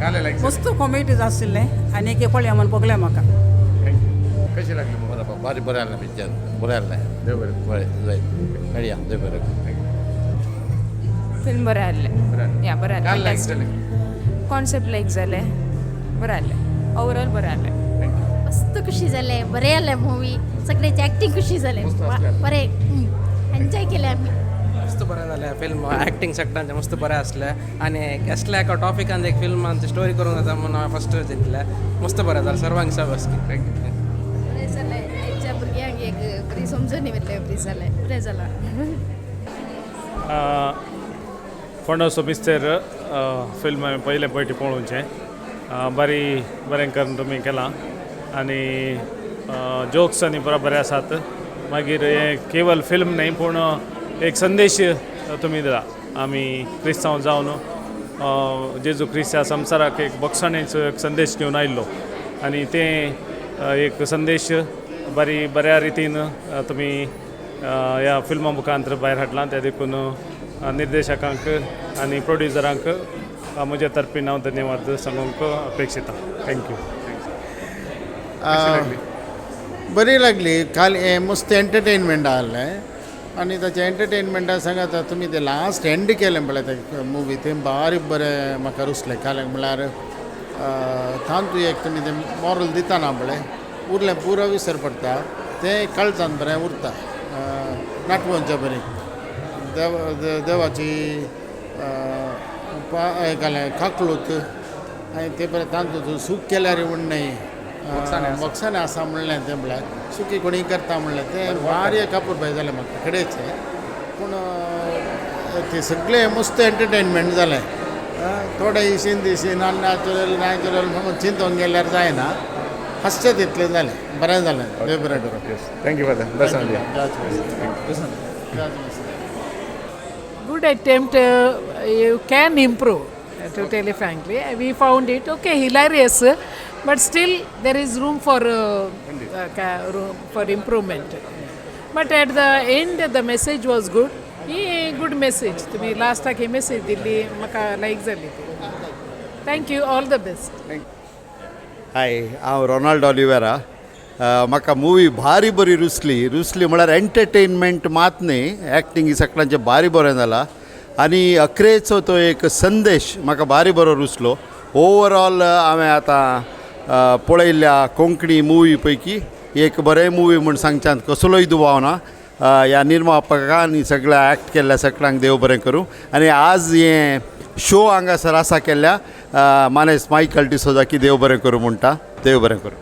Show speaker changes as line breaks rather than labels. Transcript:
काले लायक जालें.
मस्त कॉमेडीज आशिल्लें आनी एक पळया म्हूण भोगलें म्हाका.
Thank you. कशी लागली movie?
बरें, भारी बरें आसलें पिक्चर, बरें आसलें.
देव बरें.
बरें जायत, मेळया, देव बरें करूं.
Thank you.
Film बरें आहलें.
बरें आहलें.
या, बरें
काल
आहलें.
लायक जालें.
कॉन्सेप्ट लायक जालें, बरें आहलें, ओवरऑल बरें आहलें.
Thank you.
मस्त खुशी जालें, बरें आसलें मुवी. सगळ्याची ॲक्टिंग खुशी जालें.
मस्त आसलें.
बरें, एन्जॉय केलें आमी.
मस्त बरें जालें फिल्म. एक्टिंग सगळ्यांचें मस्त बरें आसलें आनी असल्या एका टॉपिकान एक फिल्मान स्टोरी करूंक जाता म्हणून हांवें फस्ट चिंतलें. मस्त बरें जालें, सर्वांक शाबासकी.
Thank you.
बरें जालें. आयच्या भुरग्यांक एक बरी समजून येयलें. बरी जालें, बरें जालां.
फोंडोसो मिस्तेर फिल्म हांवें पयले पयटी पळोवचें. बारी बरें करून तुमी केलां आनी जोक्स आनी बरोबर आसात. मागीर हें केवल फिल्म न्हय, पूण एक संदेश तुमी दिला. आमी क्रिस्तांव जावन जेजू क्रिस्त ह्या संवसाराक एक भोगसणेचो एक संदेश घेवन आयिल्लो आनी तें एक संदेश बरी बऱ्या रितीन तुमी ह्या फिल्मा मुखांतर भायर हाडलां. ते देखून निर्देशकांक आनी प्रोड्युसरांक म्हज्या तर्फीन हांव धन्यवाद सांगूंक अपेक्षिता. Thank you.
कशी लागली?
बरी लागली. काल हें मस्त एंटरटेनमेंट आहलें आनी ताचें एंटरटेनमेंटा सांगात तुमी तें लास्ट एंड केलें पळय तें मुवी, तें बारीक बरें म्हाका रुचलें. काल म्हळ्यार तातूंत एक तुमी तें मॉरल दितना पळय उरलें पुरो विसर पडटा, तें काळजान बरें उरता. नाटवंच्या बरें देव देवाची घालें काकळूत आनी ते बरें तातूंत सूख केल्यार म्हूण न्हय, भोगसाणें आसा म्हणलें तें. म्हळ्यार सुकी कोणी करता म्हणलें तें भारी अपुरबाय जालें म्हाका खरेंच. पूण तें सगळें मस्त एंटरटेनमेंट जालें. थोडे इशीन दिशीन अननॅचरल नॅचरल म्हणून चिंतून गेल्यार जायना. हांसचें तितलें जालें, बरें जालें. देव बरें करूं.
Yes, thank you father. दर्शन दिया.
Good attempt. You can improve, to tell you frankly. We found it okay, hilarious, but still there is room for room for improvement. But at the end, the message was good. He good message to me. Last he message दिली म्हाका लायक जाली ती. Thank you, all the best.
हाय, हांव Ronald Olivera. म्हाका movie भारी बरी रुचली. रुचली म्हळ्यार entertainment मात न्ही, एक्टिंग सगळ्यांचें भारी बरें जालां आनी अखरेचो तो एक संदेश म्हाका भारी बरो रुचलो. ओवरऑल हांवें आतां पळयल्ल्या कोंकणी मुवी पैकी एक बरें मुवी म्हूण सांगच्यान कसलोय दुबाव ना. ह्या निर्मापकां आनी सगळ्या एक्ट केल्ल्या सगळ्यांक देव बरें करूं आनी आज हें शो हांगासर आसा केल्ल्या मानेस्त मायकल डिसोजा की देव बरें करूं म्हणटा. देव बरें करूं.